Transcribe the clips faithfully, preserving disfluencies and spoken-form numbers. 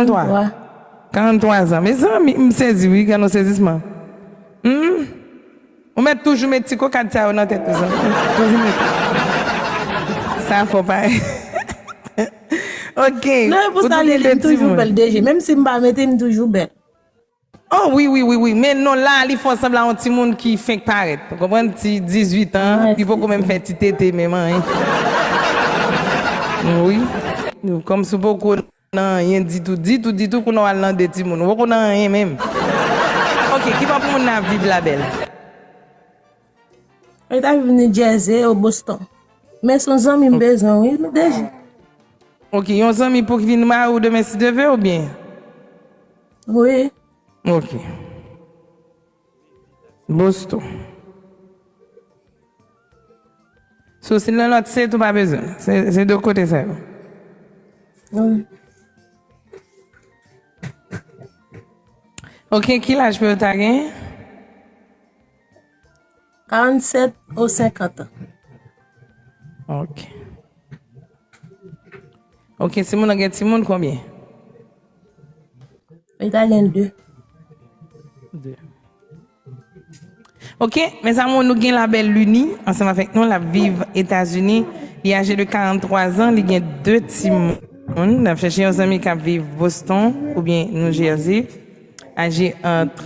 Karantwa. Karantwa zan. Mezanmi, m sezi wi, gade yon sezisman. Hmm? Ou mèt toujou met ti kokad sa yo nan tèt ou, zanmi. Toujou met. Sa fò pa. Ok. Non, e pou sa li, li toujou bèl, D J. Menm si m pa mete, m toujou bèl. Oh, wi, wi, wi, wi. Men non, la, li fè sanble a yon timoun ki fenk parèt. Ou konprann? Ti dizuit an, li poko menm fè ti tete, menm anyen. Wi. Kòmsi w poko nan anyen ditou, ditou, ditou, kounye a w al nan de timoun. Ou poko nan anyen menm. Ok, ki bò pou moun nan ap viv, Labèl? Li ta viv New Jersey ou Boston. Men se yon zanmi m bezwen, wi, D J. Ok, yon zanmi pou ki vin mari w demen si Dye vle oubyen? Wi. Ok. Boston. So, si nan lòt se tou pa bezwen. Se, se de kote sa yo. Wi. Ok, ki laj pou yo ta gen? Karannsèt ou senkant an. Ok. Ok, si moun nan gen timoun, konbyen? Li ta gen de. De. Ok, mezanmi, nou gen Labèl Luni ansanm avèk nou, l ap viv Etazini. Li aje de karantwa zan, li gen de timoun. N ap chèche yon zanmi k ap viv Boston oubyen New Jersey. Aje ant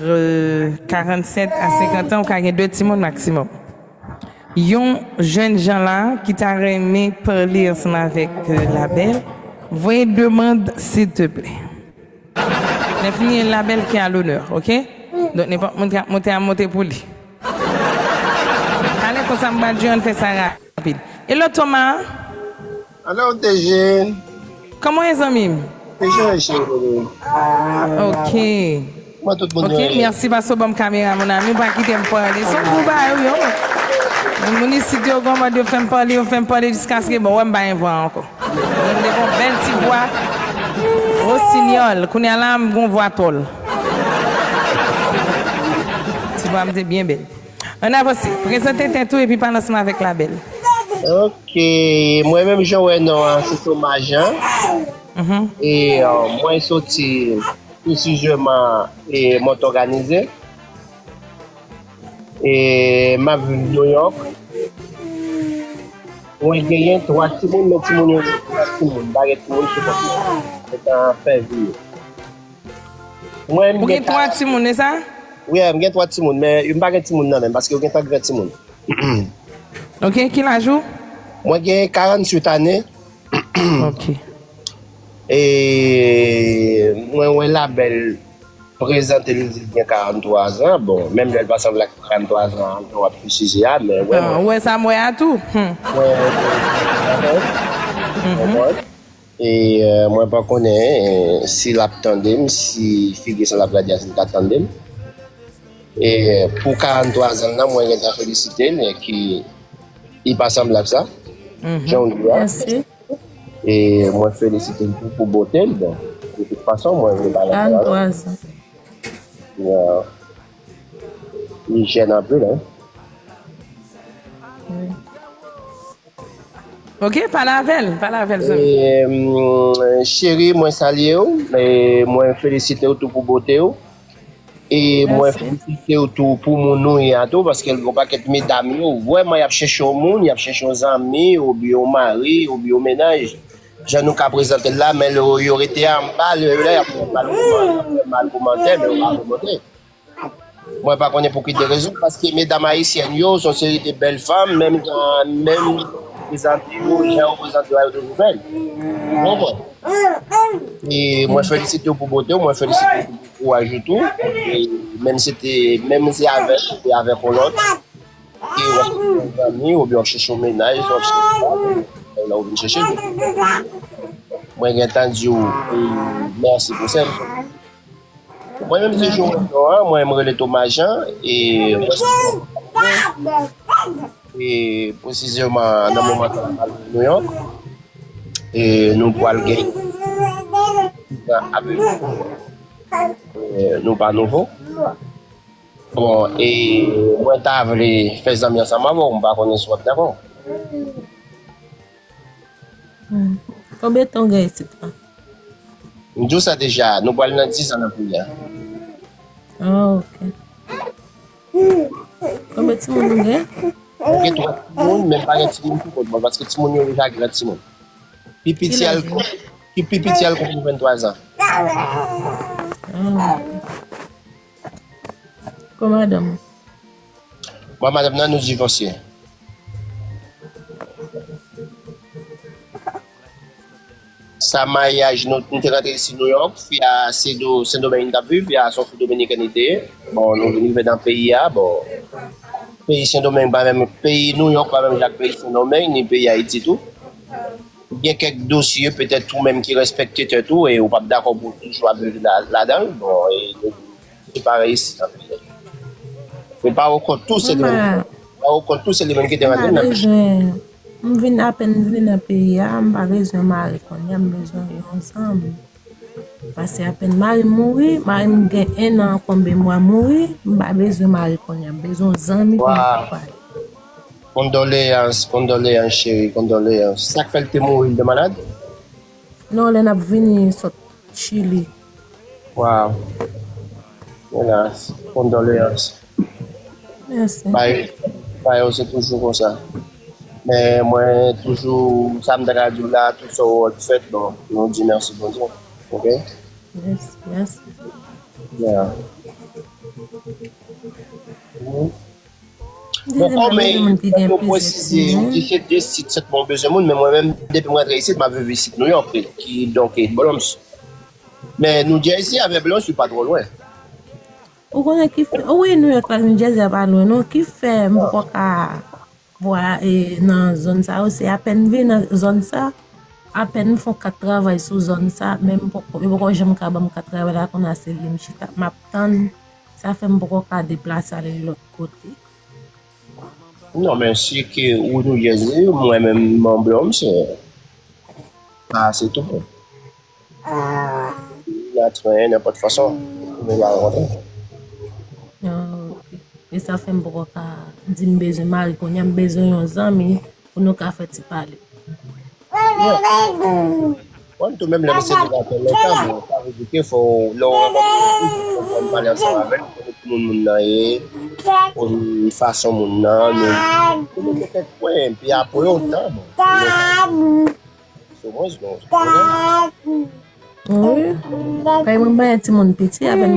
karannsèt a senkant an, ou ka gen de timoun maksimòm. Yon jèn jan la ki ta renmen pale ansanm avèk, euh, Labèl, voye demann, silteplè. Lè fini, Labèl ki a lonè, ok? Donk, nenpòt moun ki ap monte, a monte pou li. Talè konsa, m pral jwe, ann fè sa rapid. Hello, Thomas. Alo, Tejin. Kòman w ye, zanmi m? Tejin, cheri. Ok. Kòman tout moun yo ye? Ok, mèsi paske w ban m kamera, mon ami. Ou pa kite m pale. Se yon gwo bagay, wi, yo. Moun isit yo, granmad yo fè m pale, yo fè m pale jiskaske, bon, wè m pa gen vwa ankò. Mwen te gon bèl ti vwa. Wosinyòl. Kounye a la, m gon vwa tòl. Ti vwa m te byen bèl. Ann avanse. Prezante tèt ou epi pale ansanm avèk Labèl. Ok. Mwen menm, jan w wè non an, se Thomas Jean. Mhm. E, euh, mwen soti presizèman, e, Mòt Òganize. E m ap viv New York. Mwen genyen twa timoun, men timoun yo, timoun, m pa gen timoun sou kont mwen. Se tan fè vi yo. Mwen, m gen twa timoun, e sa? Wi, m gen twa timoun, men m pa gen timoun nan men m, paske yo gentan gran timoun. Ok, ki laj ou? Mwen gen karanntuit ane. Ok. E mwen wè Labèl prezante l, li di l gen karantwa zan. Bon, menm lè l pa sanble ak karantwa zan an, jan w ap fè size a, men wè, ah, mwen wè sa m wè a tou. Hmm. Mwen, mwen, mhm. Konprann? E, euh, mwen pa konnen, euh, si l ap tande m, si figi sa l ap gade a, si l ka tande m. E, euh, pou karantwa zan l nan, mwen gentan felisite l, ki, li pa sanble ak sa. Mhm. Jan w di a. Mèsi. E mwen felisite l tou pou bote l, bon, de tout fason, mwen vle pale avè l. Karantwa zan. Ya. Li jèn anpil, hein. Wi. Ok, pale avè l, pale avè l, zanmi. E, mm, cheri, mwen salye w, e mwen felisite w tou pou bote w. E mwen felisite w tou pou moun ou ye a tou, paske l gen yon pakèt medam yo, vrèman, y ap chèche yon moun, y ap chèche yon zanmi, oubyen yon mari, oubyen yon mennaj. Jan nou ka prezante l la, men lè yo rete anba, lè yo la, y ap fè mal kòmantè, mal kòmantè, men yo pa remonte. Mwen pa konnen pou ki de rezon, paske medam ayisyèn yo, se yon seri de bèl fanm, menm jan, menm prezante yo, jan yo prezante yo a, yo toujou bèl. Ou konprann? E mwen felisite w pou bote w, mwen felisite w pou kouraj ou tou. E menm si te, menm si avèk, se avèk yon lòt, e w ap chèche yon zanmi, oubyen w ap chèche yon mennaj, w ap chèche sa, la ou vin chèche l. Mwen gentan di w, e, mèsi pou sèm. Mwen menm se Joel non an, mwen m rele Thomas Jean, e mwen se e presizèman nan moman sa a New York. E nou pral gen nan ape e nou pa nouvo. Bon, e mwen ta vle fè zanmi ansanm avè w, m pa konnen si w ap dakò. Hmm. Konbyen tan w gen isit la? M di w sa deja, nou pral nan dis an nan peyi a. Ah, ok. Konbyen timoun ou gen? Mwen gen twa timoun, men m pa gen timoun pou kont mwen, paske timoun yo deja gran timoun. Pi piti al, pi piti al konprann venntwa zan. Kon madanm ou? Mwen, madanm nan, nou divòse. Sa maryaj nou, nou te rantre isi Nouyòk, fi a se do Sendomeng li t ap viv, fi a se yon fi dominikèn li te ye. Bon, nou vin rive nan peyi a, bon, peyi Sendomeng pa menm, peyi Nouyòk pa menm jan ak peyi Sendomeng, ni peyi Ayiti tou. Gen kèk dosye petèt ou menm ki respekte tèt ou e ou p ap dakò pou toujou ap viv la- ladan l. Bon, e nou separe isi nan peyi a. E pa okont tou se li menm, pa okont tou se li menm ki te M rantre pa nan peyi. Bezwen. M vin apèn vini nan peyi a, m pa bezwen mari kounye a, m bezwen yon zanmi. Pase apèn mari m mouri, mari m gen en an konbe mwa mouri, m pa bezwen mari kounye a, m bezwen yon zanmi pou m ka pale. Kondoleyans, kondoleyans cheri, kondoleyans. Sa k fè l te mouri, l te malad? Non, lè n ap vini sot Chili. Wow. Elas, kondoleyans. Mèsi. Bay, bay yo se toujou konsa. Men mwen toujou, sa m ta ka di w la, tout sa w wè k fèt, bon, nou di mèsi Bondye. Ok? Mèsi, mèsi. Yeah. Bon, kòm yo presize, disèt de sis sèt mwen bezwen moun, men mwen menm, depi mwen rantre isit, m ap viv isit Nouyòk, ki donk e Bronx. Men New Jersey avè Bronx, yo pa twò lwen. Ou konnen ki fè, wi, Nouyòk la, New Jersey a pa lwen, non, ki fè m poko ka vwa e, nan zòn sa yo, se apèn m vin nan zòn sa, apèn m fè yon kat travay sou zòn sa, men m poko, yo poko janm ka ban m kat travay la, kounye a se li m chita, m ap tann, sa fè m poko ka deplase ale lòt kote. Non, men si ke ou New Jersey, mwen menm, m an Bronx, se, ah, se tou bon. N a trè nenpòt fason, nou va rankontre. Ah, ok. E sa fè m poko ka di m bezwen mari kounye a, m bezwen yon zanmi pou nou ka fè ti pale. Mwen tou menm lè m selibatè lontan, bon, sa vle di ke fò lè w rankontre moun, fò w konn pale ansanm avè l, konn ki moun moun nan ye, konn fason moun nan, nou, nou mete kèk pwen, epi apre yon tan, bon, nou se mwen, bon, Wi. Kay mwen bay timoun piti, apèn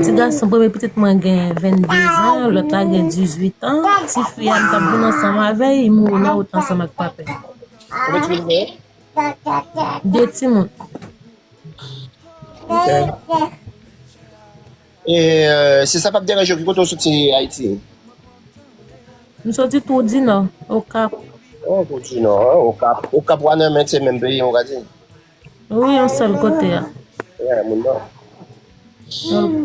ti gason, premye pitit mwen gen vennde zan, lòt la gen dizuit an. Ti fi a m t ap vin ansanm avè l, li mouri nan wout ansanm ak papa l. Konbyen timoun gen? De timoun. Ok. E, euh, si sa p ap deranje w, ki kote w soti Ayiti? M soti Twou di Nò, Okap. Oh, Twou di Nò, Okap. Okap Wanament se menm peyi, ou ka di? Wi, yon sèl kote a. Yeah, moun nan. Ok.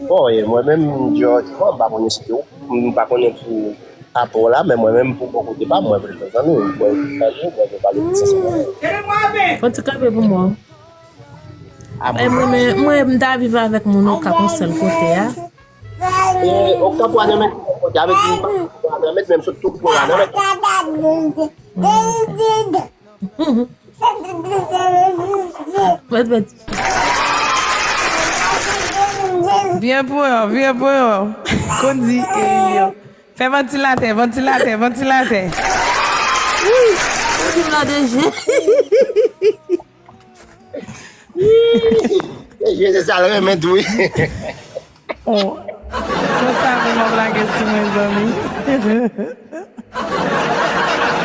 Bon, e mwen menm, George, bon, m pa konnen si te ou, m pa konnen pou apò la, men mwen menm, pou bò kote pa m, mwen vle fè zanmi, mwen vle fè zanmi, mwen vle pale de sa. Fò ti kanpe pou mwen. E mwen, mwen, mwen, m ta viv avèk moun Okap yon sèl kote a. E Okap Wanament, kote avèk moun Okap Wanament, menm sou tout pwen Wanament. Wèt, wèt. Vye pwen, vye pwen. Kondi Elio. Fè vantilatè, vantilatè, vantilatè. Ou di m nan de je. Je se sa l renmen tou wi. Oh. Konsa pou m ap lage sou mwen, zanmi.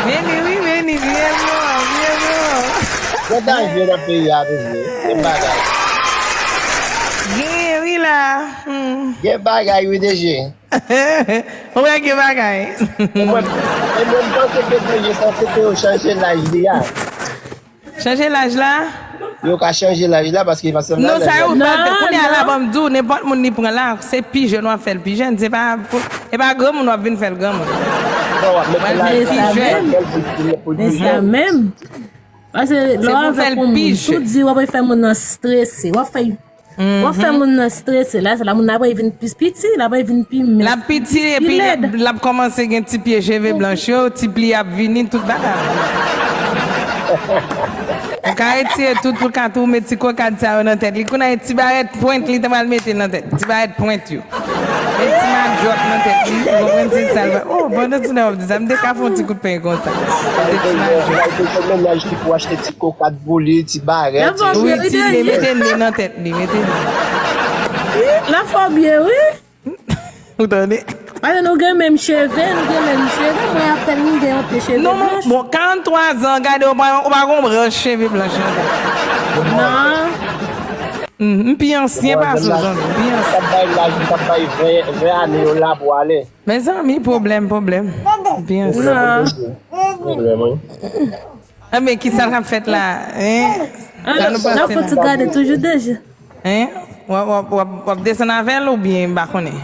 Vini, wi, vini, vini, vini. Kontan je nan peyi a, vini. Gen bagay. Gen, wi, la. Hmm. Gen bagay, wi, de je. Ou wè gen bagay. Mwen, e mwen, m panse ke de je, sa se ke yo chanje laj li a. Chanje laj la? Yo ka chanje laj la paske pa sèlman. Non, sa yo pa kounye a la, ban m di w, nenpòt moun li pran la, se pi jèn w ap fè l pi jèn. Se pa, e pa granmoun w ap vin fè l granmoun. Non, w ap mete laj la. Se sa menm. Paske lè w avèk yon moun, si w di w ap fè moun nan strese, w ap fè W ap fè moun nan strese la, se la moun nan ap vin plis piti, l ap vin pi mens. L ap piti epi l ap kòmanse gen ti pye cheve blanch yo, ti pli ap vini, tout bagay. Ou ka retire tout pou ka tou met ti kokad sa yo nan tèt li. Kounye a, ti barèt pwent li te pral mete nan tèt. Ti barèt pwent yo. E ti madjòk nan tèt li. Ou konprann se sa l va. Oh, pandan ti nan w ap di sa, m te ka fè yon ti kout pen konsa. Ou te ti madjòk. Ou al bezwen mennaj ki pou achte ti kokad pou li, ti barèt. Wi, ti ne, mete ne nan tèt li, mete ne. L ap fè w byen, wi. Ou tande? Paske nou gen menm cheve, nou gen menm cheve, mwen apèn m gen yon pe cheve blanch. Non, bon, karant twa zan, gade, ou pa ou pa gon branch cheve blanch ankò. Non. M pi ansyen pase w, zanmi, m pi ansyen. T ap bay laj, m t ap bay ven, ven ane yo la pou ale. Mezanmi, pwoblèm, pwoblèm. M pi ansyen. Pwoblèm, wi. Enben, kisa k ap fèt la? Hein? Sa nou panse la? N ap fouti gade toujou deja. Hein? W ap, w ap, w ap, w ap desann avè l oubyen m pa konnen?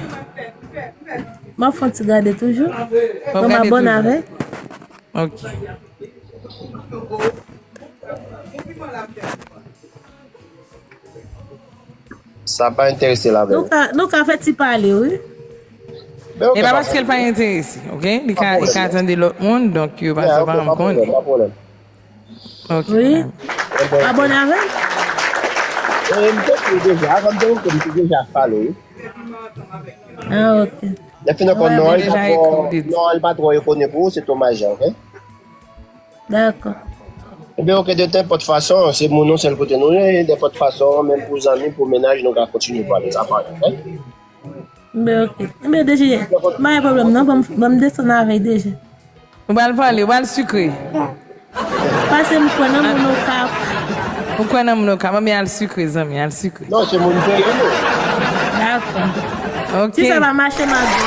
M ap fè yon ti gade toujou. W ap gade toujou. M abòne avè l. Ok. Sa pa enterese l avè l. Nou ka, nou ka fè ti pale, wi. E pa paske l pa enterese, ok? Li ka, li ka tande lòt moun, donk yo pa sa pa rann kont. Pa pwoblèm. Ok. Wi. Abòne avè m? Wi, m te di deja. Avan m te ouvri, m te deja follow, wi. Ah, ok. Lè fin ankò, non, li pa twò, non, li pa twò rekonèt pou ou, se domaj, ok? Dakò. Ebyen, ok, de nenpòt fason, se moun yon sèl kote nou ye, de nenpòt fason, menm pou zanmi, pou mennaj, nou ka kontinye pale, sa pa anyen, ok? Ebyen, ok. Ebyen, D J, pa gen pwoblèm, non, ban m, ban m desann avè l deja. Ou pral pale, ou pral sikre. Paske m kwè nan moun Okap. Ou kwè nan moun Okap. Anben al sikre, zanmi, al sikre. Non, se moun peye nou. Dakò. Ok. Si sa pa mache, m ap di.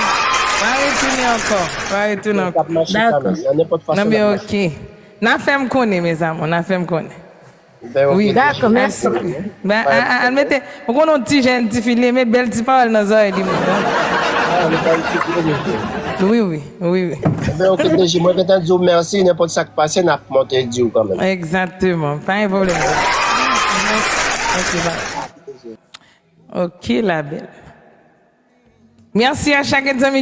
W a retounen ankò. W a retounen ankò. Dakò. Nan nenpòt fason. Non, men ok. N a fè m konnen, mes amours, n a fè m konnen. Wi. Dakò, mèsi. Al mete, ou konnen yon ti jèn tifi, li renmen bèl ti pawòl nan zòrèy li. Wi, wi, wi, wi. Enben, ok, Deji, mwen gentan di w mèsi, nenpòt sa k pase, n ap monte di w kanmenm. Egzakteman, pa gen pwoblèm. Ok, bye. Ok, la belle. Mèsi a chak zanmi